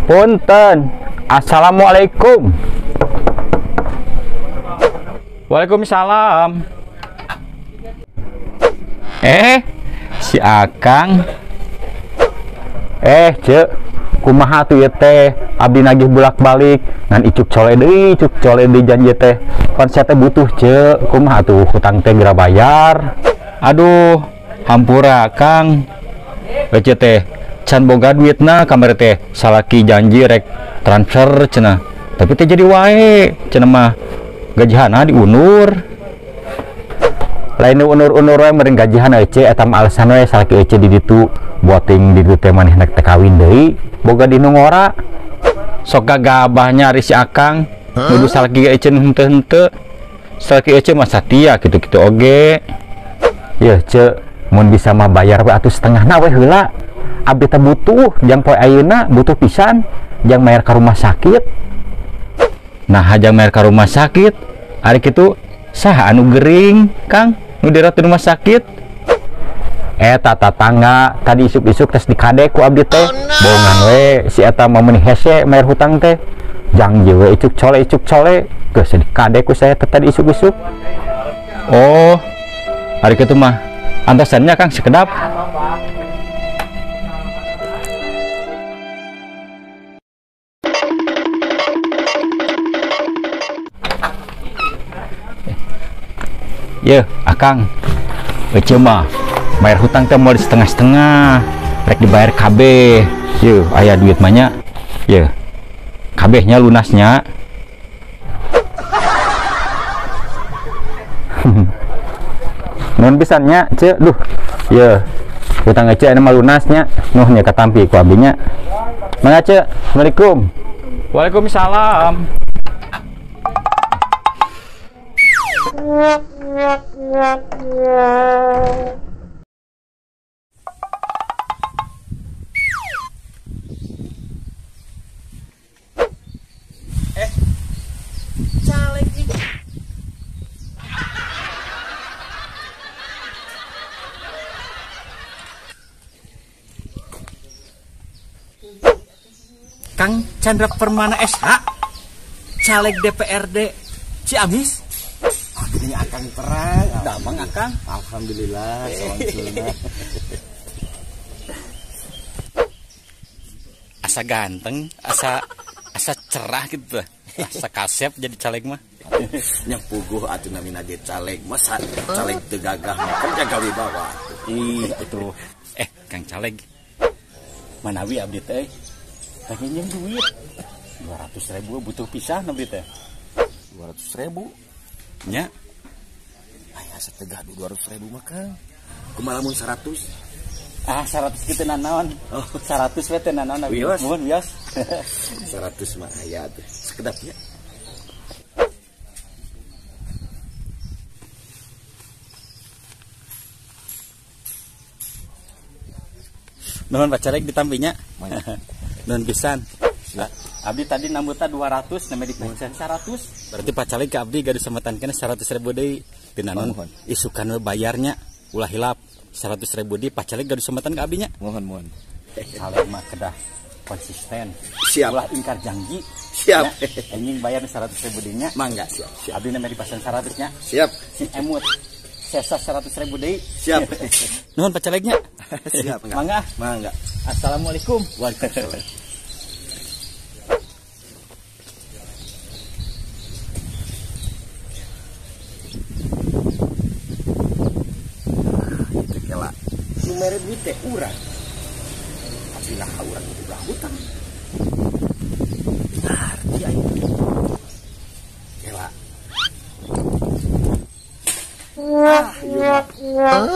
Punten. Assalamualaikum. Waalaikumsalam. Si Akang. Cek, kumaha tuh ieu teh? Abdi nagih bolak-balik ngan icuk cole deui janji teh. Pan sia teh butuh, cek. Kumaha tuh hutang teh geura bayar. Aduh, hampura Kang. Ece teh can boga duitna kamari teh salaki janji rek transfer cenah. Tapi teh jadi wae cenah mah gajihana diundur. Lain unur-unur wae meureun gajihan ece eta mah alasan we salaki ece di ditu buating di ditu teh manehna teh kawin deui boga di nu ngora. Sok gagabahnya ari si Akang nuduh salaki ece henteu-henteu. Salaki ece mah satia kitu-kitu oge. Yeuh ce mun bisa mah bayar we atuh setengahna we heula. Abdi teh butuh jang poe ayeuna butuh pisan jang mayar ka rumah sakit. Nah jang mayar ka rumah sakit ari kitu saha anu gering Kang nu dirawat di rumah sakit? Eta tatangga tadi isuk-isuk tes dikadek ku abdi teh. Bohongan we si eta mah meuni hese mayar hutang teh. Jang je we icuk cole geus dikadek ku saya teh tadi isuk-isuk. Oh, ari kitu mah antosannya Kang sekedap. Yeuh, Akang. Ece mah bayar hutang teh moal setengah-setengah, rek dibayar kabeh. Yeuh, aya duit mah nya. Yeuh. Kabehnya lunasnya. Nuhun pisan nya, Ceu. Duh. Yeuh. Hutang ece anu mah lunasnya. Nuh nya katampi ku abdi nya. Mangga, Ceu. Assalamualaikum. Waalaikumsalam. Caleg ini. Kang Chandra Permana SH, caleg DPRD Ciamis. Ini Akang terang, damang Akang. Alhamdulillah, asa ganteng, asa cerah gitu, asa kasep jadi caleg mah. Nya puguh atuh namina ge caleg, masa caleg teu gagah mah kan jaga wibawa. Ih, itu. Kang caleg. Manawi abdi teh rek nginjem duit 200.000 butuh pisan abdi teh. 200.000? Nya. Aya asa teu gaduh 200.000 mah Kang. Kumaha lamun 100? Ah, 100 kitu nanaon. Oh, 100 we teh nanaon abdi. Muhun wios. 100 mah aya tuh. Sekedapnya. Nuhun Pak Caleg ditampinya. Nuhun pisan. Abdi tadi nambutna 200 name dipencen 100. Berarti Pak Caleg ke abdi gaduh semetan keneh 100.000 deui. Tinanon isukan we bayarnya ulah hilap 100.000 deui Pak Caleg gaduh semetan ke abdinya. Mohon mohon. Caleg mah kedah konsisten. Siap. Ulah ingkar janji. Siap. Anjing bayar 100.000 deui nya. Mangga siap. Siap. Abdi name dipasen 100 nya. Siap. Si emut sesa 100.000 deui. Siap. Nuhun Pak Calegnya. Siap. Mangga. Mangga. Assalamualaikum. Waalaikumsalam. Mere duit teh urang. Tapi lah urang juga hutang. Ngarti aing. Kela. Ah, ieu mah.